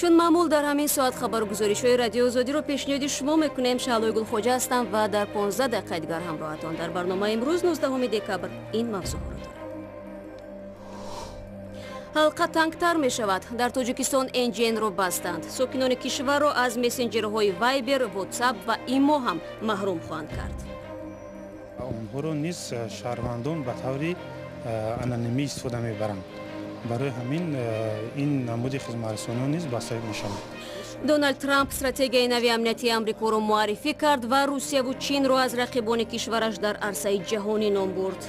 Чун маъмул, дар ҳамин соат хабару гузоришҳои Радиои Озодиро пешниҳоди шумо мекунем. Шаҳлои Гулхоҷа ҳастам ва дар 15 дақиқаи дигар ҳамроҳатон. Дар барномаи имрӯз, 19 декабр, ин мавзӯъҳоро дорем. Ҳалқа тангтар мешавад. Дар Тоҷикистон НГН-ро бастанд. Сокинони кишварро аз мессенҷерҳои Вайбер, Ватсап ва Имо ҳам маҳрум хоҳанд кард. Онҳоро низ шаҳрвандон ба таври анонимӣ истифода мебаранд. Барои ҳамин ин намуди хизматрасониҳо низ баста мешавад. Доналд Трамп стратегияи нави амниятии Амрикоро муаррифӣ кард ва Русияву Чинро аз рақибони кишвараш дар арсаи ҷаҳонӣ ном бурд.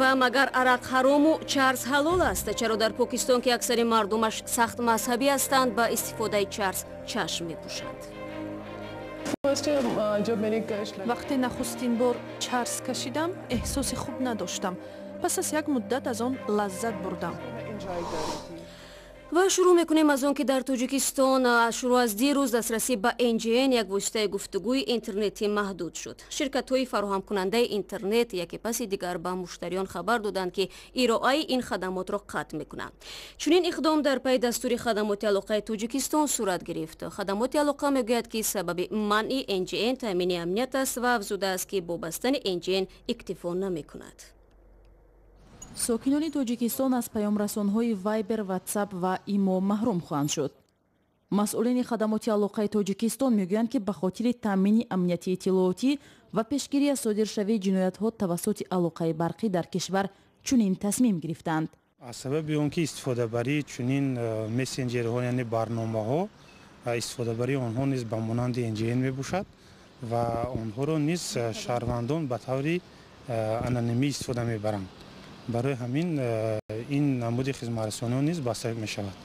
Ва магар арақ ҳарому чарс ҳалол аст? Чаро дар Покистон, ки аксари мардумаш сахт мазҳабӣ ҳастанд, ба истифодаи чарс чашм мепӯшанд? Вақте нахустин бор чарс кашидам, эҳсоси хуб надоштам. Пас аз як муддат аз он лаззат бурдам. Ва шурӯъ мекунем аз он, ки дар Тоҷикистон шурӯъ аз дирӯз дастрасӣ ба НГН, як воситаи гуфтугӯи интернетӣ, маҳдуд шуд. Ширкатҳои фароҳамкунандаи интернет яке паси дигар ба муштариён хабар доданд, ки ироаи ин хадамотро қатъ мекунанд. Чунин иқдом дар пайи дастури Хадамоти алоқаи Тоҷикистон сурат гирифт. Хадамоти алоқа мегӯяд, ки сабаби манъи НГН таъмини амният аст ва афзудааст, ки бо бастани НГН иктифо намекунад. Сокинони Тоҷикистон аз паёмрасонҳои Вайбер, Ватсап ва Имо маҳрум хоҳанд шуд. Масъулини Хадамоти алоқаи Тоҷикистон мегӯянд, ки ба хотири таъмини амнияти иттилоотӣ ва пешгирӣ аз содиршавии ҷиноятҳо тавассути алоқаи барқӣ дар кишвар чунин тасмим гирифтанд. Аз сабаби он ки истифодабарии чунин мессенҷерҳо, яъне барномаҳо, истифодабарии онҳо низ ба монанди НГН мебошад ва онҳоро низ шаҳрвандон ба таври анонимӣ истифода мебаранд, барои ҳамин ин намуди хизматрасониҳо низ баста мешавад.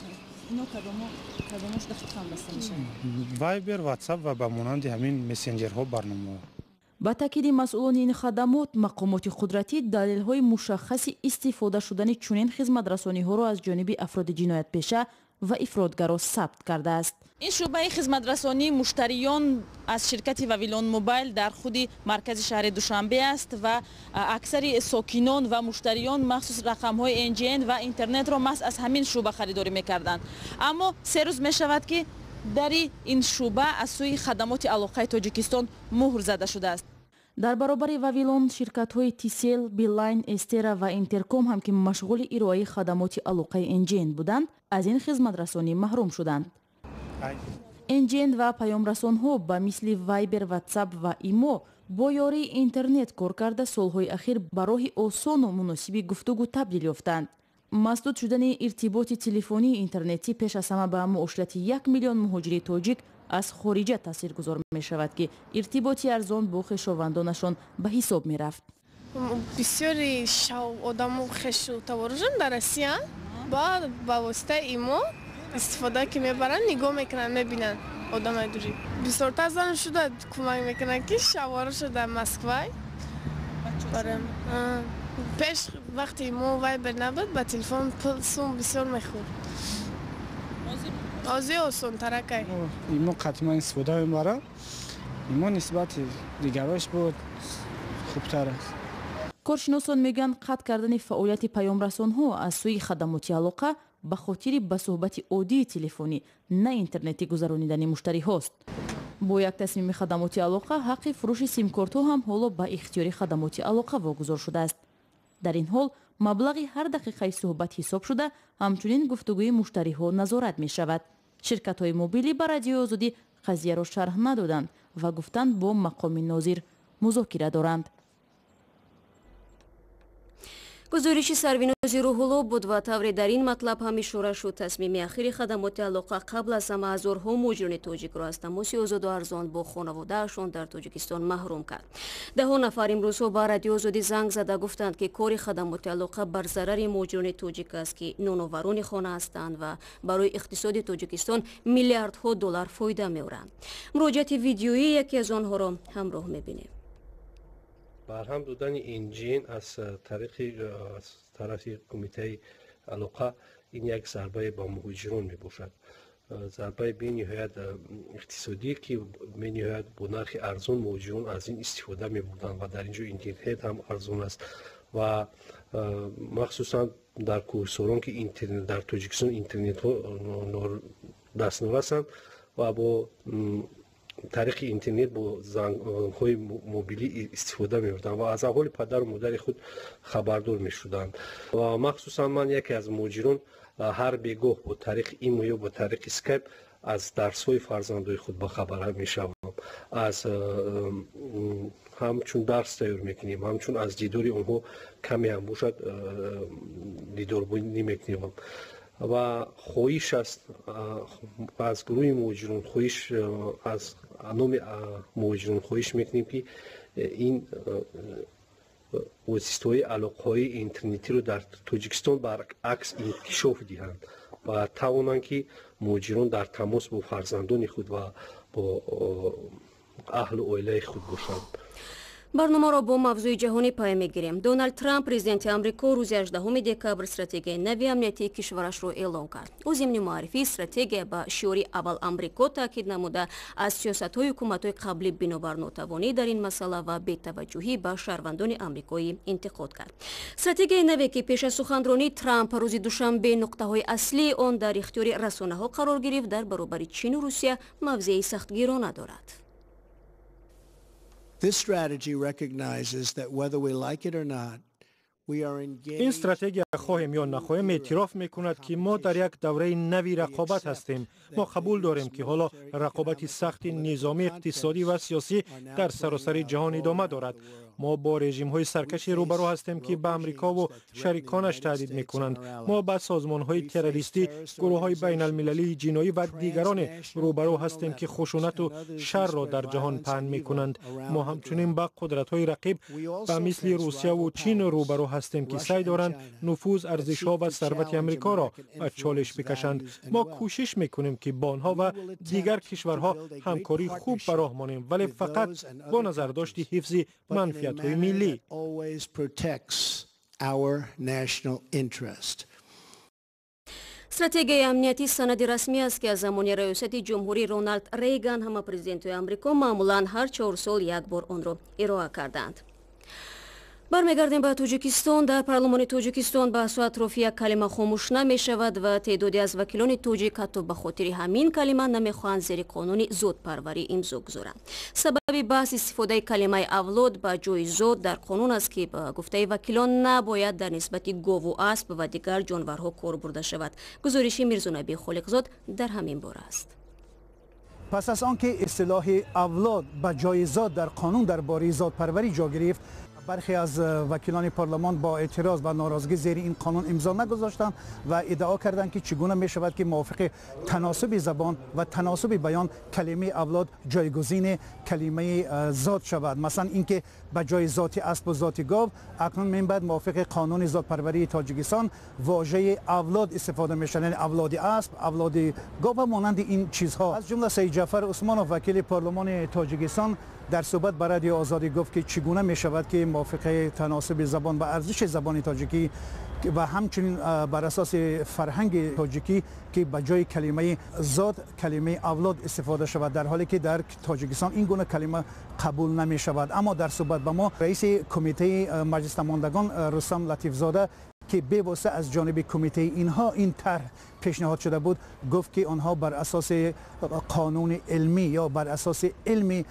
Вайбер, Ватсап ва ба монанди ҳамин мессенҷерҳо, барномаҳо. Ба таъкиди масъулони ин хадамот, мақомоти қудратӣ далелҳои мушаххаси истифода шудани чунин хизматрасониҳоро аз ҷониби афроди ҷиноятпеша ва ифротгаро сабт кардааст. Ин шӯъбаи хизматрасонии муштариён аз ширкати Вавилон Мобайл дар худи маркази шаҳри Душанбе аст ва аксари сокинон ва муштариён махсус рақамҳои НГН ва интернетро маҳз аз ҳамин шӯъба харидорӣ мекарданд. Аммо 3 рӯз мешавад, ки дари ин шӯъба аз сӯи Хадамоти алоқаи Тоҷикистон муҳр зада шудааст. Дар баробари Вавилон ширкатҳои Тисел, Билайн, Эстера ва Интерком ҳам, ки машғули ироаи хадамоти алоқаи НГН буданд, аз ин хизматрасонӣ маҳрум шуданд. НГН ва паёмрасонҳо ба мисли Вайбер, Ватсап ва Имо бо ёрии интернет кор карда, солҳои ахир ба роҳи осону муносиби гуфтугӯ табдил ёфтанд. Масдуд шудани иртиботи телефонии интернетӣ пеш аз ҳама ба муоширати 1 миллион муҳоҷири тоҷик аз хориҷа таъсиргузор мешавад, ки иртиботи арзон бо хешовандонашон ба ҳисоб мерафт. Бисёри одамо, хешу таворужон дар Россия ба воситаи Имо истифода ки мебаранд, нигоҳ мекунанд, мебинанд. Одамаи дурӣ бисёртар зан шуда кӯмак мекунанд, ки шавҳароша дар Москвай. Пеш вақте Имо, Вайбер набуд, ба телефон пул сум бисёр мехӯрд, ҳозир осонтаракай. Имо қатъиман истифода мебарам. Имо нисбати дигарош буд хубтар аст. Коршиносон мегӯянд, қатъ кардани фаъолияти паёмрасонҳо аз сӯи хадамоти алоқа ба хотири ба суҳбати оддии телефонӣ, на интернетӣ гузаронидани муштариҳост. Бо як тасмими Хадамоти алоқа ҳаққи фурӯши симкортҳо ҳам ҳоло ба ихтиёри Хадамоти алоқа вогузор шудааст. Дар ин ҳол маблағи ҳар дақиқаи суҳбат ҳисоб шуда, ҳамчунин гуфтугӯи муштариҳо назорат мешавад. Ширкатҳои мобилӣ ба Радиои Озодӣ қазияро шарҳ надоданд ва гуфтанд, бо мақоми нозир музокира доранд. Гузориши Сарвинози Рӯҳулло буд. Ва тавре дар ин матлаб ҳам ишора шуд, тасмими ахири Хадамоти алоқа қабл аз ҳама ҳазорҳо муҳоҷирони тоҷикро аз тамоси озоду арзон бо хонаводаашон дар Тоҷикистон маҳрум кард. Даҳо нафар имрӯзҳо ба Радиои Озодӣ занг зада гуфтанд, ки кори Хадамоти алоқа бар зарари муҳоҷирони тоҷик аст, ки ноноварони хона ҳастанд ва барои иқтисоди Тоҷикистон миллиардҳо доллар фоида меоранд. Муроҷиати видеоии яке аз онҳоро ҳамроҳ мебинем. Барҳам додани НГН аз тарафи Кумитаи алоқа ин як зарбае ба муҳоҷирон мебошад, зарбаи бениҳоят иқтисодӣ, ки бениҳоят бо нархи арзон муҳоҷирон аз ин истифода мебурданд ва дар ин ҷо интернет ҳам арзон аст ва махсусан Дар кӯҳсорон, ки дар Тоҷикистон интернетҳо дастнорасанд ва бо тариқи интернет бо зангҳои мобилӣ истифода мебурданд ва аз аҳволи падару модари худ хабардор мешуданд. Ва махсусан ман, яке аз муҳоҷирон, ҳар бегоҳ бо тариқи имо ё бо тариқи скайп аз дарсҳои фарзандои худ бахабар мешавам. Аз ҳамчун дарс тайёр мекунем, ҳамчун аз дидори онҳо каме ҳам бошад дидорбинӣ мекунем. Ва хоҳиш аст аз гурӯҳи муҳоҷирон, хоҳиш аз номи муҳоҷирон хоҳиш мекунем, ки ин воситаҳои алоқаҳои интернетиро дар Тоҷикистон баръакс инкишоф диҳанд ва тавонанд, ки муҳоҷирон дар тамос бо фарзандони худ ва бо аҳлу оилаи худ бошанд. Барномаро бо мавзӯи ҷаҳонӣ пай мегирем. Доналд Трамп, президенти Амрико, рӯзи 18 декабр стратегияи нави амниятии кишварашро эълон кард. Ӯ зимни муаррифии стратегия ба шиори «Аввал Амрико» таъкид намуда, аз сиёсатҳои ҳукуматҳои қаблӣ бинобар нотавонӣ дар ин масъала ва бетаваҷҷӯҳӣ ба шаҳрвандони амрикоӣ интиқод кард. Стратегияи наве, ки пеш аз суханронии Трамп рӯзи душанбе нуқтаҳои аслии он дар ихтиёри расонаҳо қарор гирифт, дар баробари Чину Русия мавзеи сахтгирона дорад. This strategy recognizes that whether we like it or not, Ин стратегия, хоҳем ё нахоҳем, эътироф мекунад, ки мо дар як давраи нави рақобат ҳастем. Мо қабул дорем, ки ҳоло рақобати сахти низомӣ, иқтисодӣ ва сиёсӣ дар саросари ҷаҳон идома дорад. Мо бо режимҳои саркаши рӯбарӯ ҳастем, ки ба Амрикову шариконаш таҳдид мекунанд. Мо ба созмонҳои террористӣ, гурӯҳҳои байналмилалии ҷиноӣ ва дигароне рӯбарӯ ҳастем, ки хушунату шарро дар ҷаҳон паҳн мекунанд. Мо ҳамчунин ба қудратҳои рақиб ба мисли Русияву Чин рӯбарӯ ҳастем, ки саъй доранд нуфуз, арзишҳо ва сарвати Амрикоро ба чолиш бикашанд. Мо кӯшиш мекунем, ки бо онҳо ва дигар кишварҳо ҳамкории хуб ба роҳ монем, вале фақат бо назардошти ҳифзи манфиатҳои миллӣ. Always protects our national interest. Стратегияи амниятӣ санади расмӣ аст, ки аз замони раёсати ҷумҳурии Роналд Рейган ҳама президентҳои Амрико маъмулан ҳар 4 сол як бор онро ироа кардаанд. Бармегардем ба Тоҷикистон. Дар парлумони Тоҷикистон баҳсу атрофи як калима хомӯш намешавад ва теъдоде аз вакилони тоҷик ҳатто ба хотири ҳамин калима намехоҳанд зери қонуни зодпарварӣ имзо гузоранд. Сабаби баҳс истифодаи калимаи авлод ба ҷои зод дар қонун аст, ки ба гуфтаи вакилон набояд дар нисбати гову асп ва дигар ҷонварҳо кор бурда шавад. Гузориши Мирзонаби Холиқзод дар ҳамин бора аст. Пас аз он ки истилоҳи авлод ба ҷои зод дар қонун дар бораи зодпарварӣ ҷо гирифт, برخی از وکیلان پارلمان با اعتراض و ناراضگی زیر این قانون امضا نگذاشتند و ادعا کردند که چگونه می شود که موافق تناسب زبان و تناسب بیان کلمه اولاد جایگزین کلمه زاد شود. مثلا اینکه به جای ذات اسب و ذات گاو، اکنون من بعد موافق قانون زادپروری تاجیکستان واژه اولاد استفاده میشه، یعنی اولاد اسب، اولاد گاو و مانند این چیزها. از جمله سید جعفر عثمانов، وکیل پارلمان تاجیکستان، در صحبت با رادیو آزادی گفت که چگونه می شود که موافق تناسب زبان و ارزش زبان تاجیکی و همچنین بر اساس فرهنگ تاجیکی که به جای کلمه زاد کلمه اولاد استفاده شود، در حالی که در تاجیکستان این گونه کلمه قبول نمی شود. اما در صحبت با ما رئیس کمیته مجلس نمایندگان رستم لطیف زاده که بیواسطه از جانب کمیته اینها این طرح پیشنهاد شده بود، گفت که آنها بر اساس قانون علمی یا بر اساس علم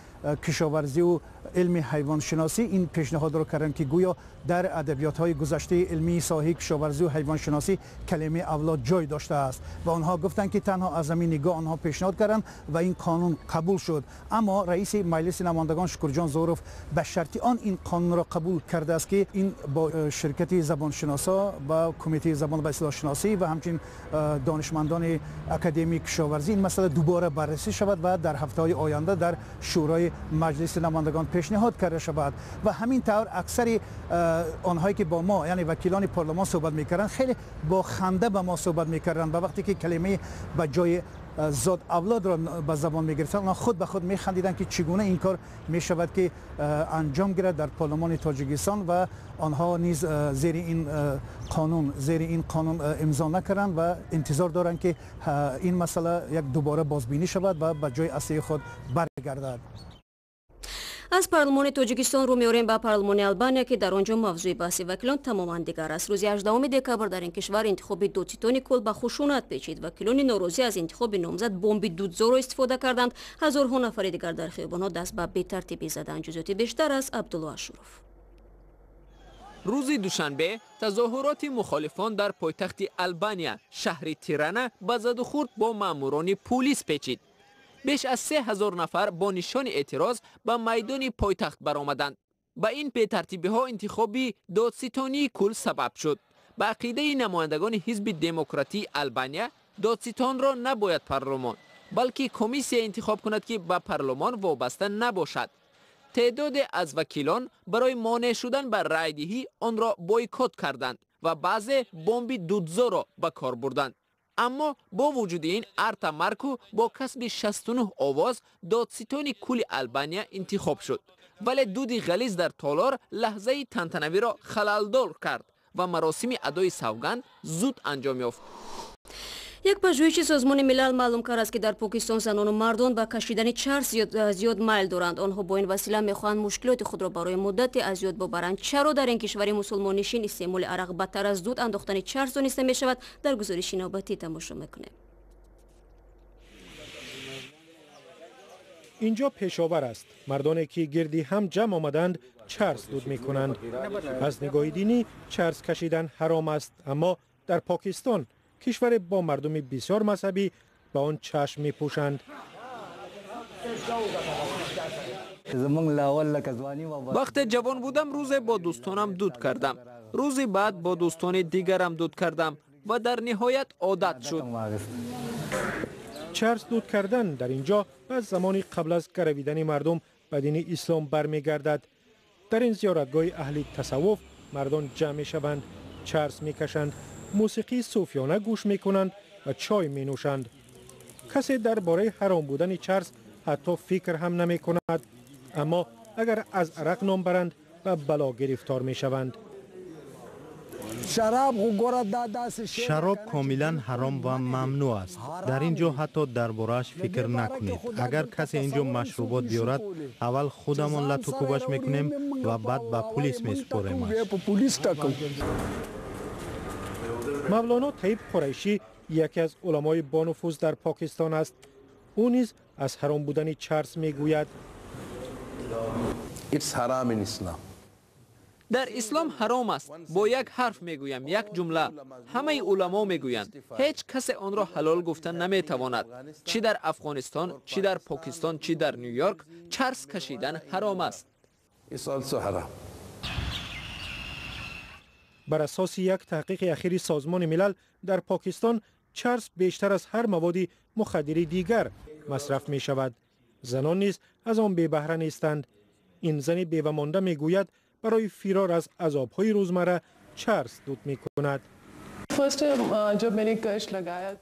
کشاورزی و علم حیوان شناسی این پیشنهاد را کردند که گویا در ادبیات های گذشته علمی ساحه کشاورزی و حیوان شناسی کلمه اولاد جای داشته است و آنها گفتند که تنها از همین نگاه آنها پیشنهاد کردند و این قانون قبول شد. اما رئیس مجلس نمایندگان شکرجان ظهوروف به شرط آن این قانون را قبول کرده است که این با شرکت زبان شناسا و کمیته زبان و اصطلاح شناسی و همچنین دانشمندان اکادمی کشاورزی این مسئله دوباره بررسی شود و در هفته های آینده در شورای مجلس نمایندگان پیشنهاد کرده شود. و همین طور اکثر آنهایی که با ما، یعنی وکیلان پارلمان، صحبت میکردن، خیلی با خنده با ما صحبت میکردن و وقتی که کلمه به جای زاد اولاد را به زبان میگرفتن، آنها خود به خود میخندیدند که چگونه این کار میشود که انجام گیرد در پارلمان تاجیکستان و آنها نیز زیر این قانون امضا نکردند و انتظار دارند که این مسئله یک دوباره بازبینی شود و به جای اصلی خود برگردد. Аз парлумони Тоҷикистон рӯ меорем ба парлумони Албания, ки дар он ҷо мавзӯи баҳси вакилон тамоман дигар аст. Рӯзи 18 декабр дар ин кишвар интихоби додситони кул ба хушунат печид. Вакилони норозӣ аз интихоби номзад бомби дудзоро истифода карданд. Ҳазорҳо нафари дигар дар хиёбонҳо даст ба бетартибӣ заданд. Ҷузъиёти бештар аз Абдулло Ашуров. Рӯзи душанбе тазоҳуроти мухолифон дар пойтахти Албания, шаҳри Тирана, ба задухӯрд бо маъмурони пулис печид. Беш аз 3000 нафар бо нишони эътироз ба майдони пойтахт баромаданд. Ба ин бетартибиҳо интихоби додситонии кул сабаб шуд. Ба ақидаи намояндагони ҳизби демократии Албания, додситонро набояд парлумон, балки комиссия интихоб кунад, ки ба парлумон вобаста набошад. Теъдоде аз вакилон барои монеъ шудан ба райдиҳӣ онро бойкот карданд ва баъзе бомби дудзоро ба кор бурданд. Аммо бо вуҷуди ин, Арта Марку бо касби 69 овоз додситони кули Албания интихоб шуд. Вале дуди ғализ дар толор лаҳзаи тантанавиро халалдор кард ва маросими адои савганд зуд анҷом ёфт. Як пажӯҳиши Созмони Милал маълум кардааст, ки дар Покистон занону мардон ба кашидани чарс зиёд майл доранд. Онҳо бо ин васила мехоҳанд мушкилоти худро барои муддате аз ёд бубаранд. Чаро дар ин кишвари мусулмоннишин истеъмоли арақ бадтар аз дуд андохтани чарс дониста мешавад, дар гузориши навбатӣ тамошо мекунем. Инҷо Пешовар аст. Мардоне ки гирди ҳам ҷамъ омаданд, чарс дуд мекунанд. Аз нигоҳи динӣ чарс кашидан ҳаром аст, аммо дар Покистон, кишваре бо мардуми бисёр мазҳабӣ, ба он чашм мепӯшанд. Вақте ҷавон будам, рӯзе бо дӯстонам дуд кардам, рӯзи баъд бо дӯстони дигарам дуд кардам ва дар ниҳоят одат шуд. Чарс дуд кардан дар ин ҷо аз замони қабл аз гаравидани мардум ба дини ислом бармегардад. Дар ин зиёратгоҳи аҳли тасаввуф мардон ҷамъ мешаванд, чарс мекашанд, мусиқии суфиёна гӯш мекунанд ва чой менӯшанд. Касе дар бораи ҳаром будани чарс ҳатто фикр ҳам намекунад, аммо агар аз арақ ном баранд, ба бало гирифтор мешаванд. Шароб комилан ҳаром ва мамнӯъ аст. Дар ин ҷо ҳатто дар борааш фикр накунед. Агар касе ин ҷо машрубот биёрад, аввал худамон лату кӯбаш мекунем ва баъд ба пулис месупоремаш. Мавлоно Таиб Қурайшӣ яке аз уламои бонуфуз дар Покистон аст. Ӯ низ аз ҳаром будани чарс мегӯяд. Дар ислом ҳаром аст. Бо як ҳарф мегӯям, як ҷумла. Ҳамаи уламо мегӯянд, ҳеҷ касе онро ҳалол гуфта наметавонад. Чӣ дар Афғонистон, чӣ дар Покистон, чӣ дар Ню-Йорк, чарс кашидан ҳаром аст. Бар асоси як таҳқиқи ахири Созмони Милал, дар Покистон чарс бештар аз ҳар маводи мухаддири дигар масраф мешавад. Занон низ аз он бебаҳра нестанд. Ин зани бевамонда мегӯяд, барои фирор аз азобҳои рӯзмарра чарс дуд мекунад.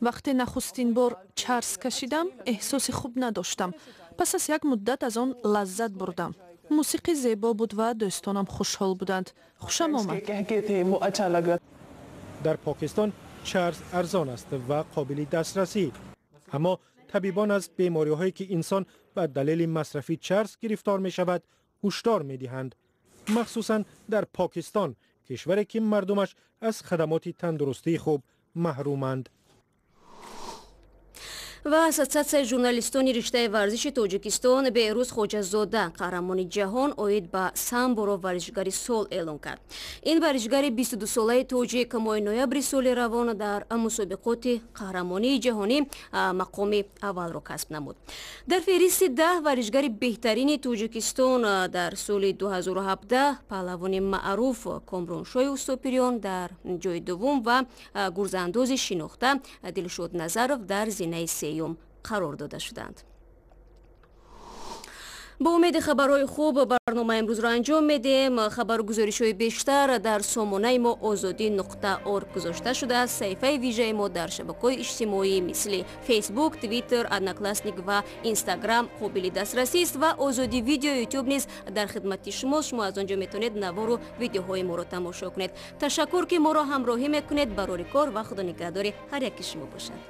Вақте нахустин бор чарс кашидам, эҳсоси хуб надоштам. Пас аз як муддат аз он лаззат бурдам. Мусиқӣ зебо буд ва дӯстонам хушҳол буданд. Хушам омад. Дар Покистон чарс арзон аст ва қобили дастрасӣ, аммо табибон аз бемориҳое ки инсон ба далели масрафи чарс гирифтор мешавад, ҳушдор медиҳанд, махсусан дар Покистон, кишваре ки мардумаш аз хадамоти тандурустии хуб маҳруманд. Ва Ассотсиатсияи журналистони риштаи варзиши Тоҷикистон Беҳрӯз Хоҷазода қаҳрамони ҷаҳон оид ба самборо варзишгари сол эълон кард. Ин варзишгари 22-солаи тоҷик моҳи ноябри соли равон дар мусобиқоти қаҳрамонии ҷаҳонӣ мақоми аввалро касб намуд. Дар феҳристи 10 варзишгари беҳтарини Тоҷикистон дар соли 2017 паҳлавони маъруф Комроншоҳи Устопириён дар ҷои дуввум ва гурзаандози шинохта Дилшод Назаров дар зинаи сеюм қарор дода шуданд. Бо умеди хабарҳои хуб барномаи имрӯзро анҷом медиҳем. Хабару гузоришҳои бештар дар сомонаи мо озодӣ.орг гузошта шудааст. Саҳифаи вижаи мо дар шабакаҳои иҷтимоӣ мисли Фейсбук, Твиттер, Одноклассник ва Инстаграм қобили дастрасист ва Озодӣ Видео Ютуб низ дар хидмати шумост. Шумо аз он ҷо метавонед навору видеоҳои моро тамошо кунед. Ташаккур, ки моро ҳамроҳӣ мекунед. Барори кор ва худонигаҳдори ҳар яки шумо бошад.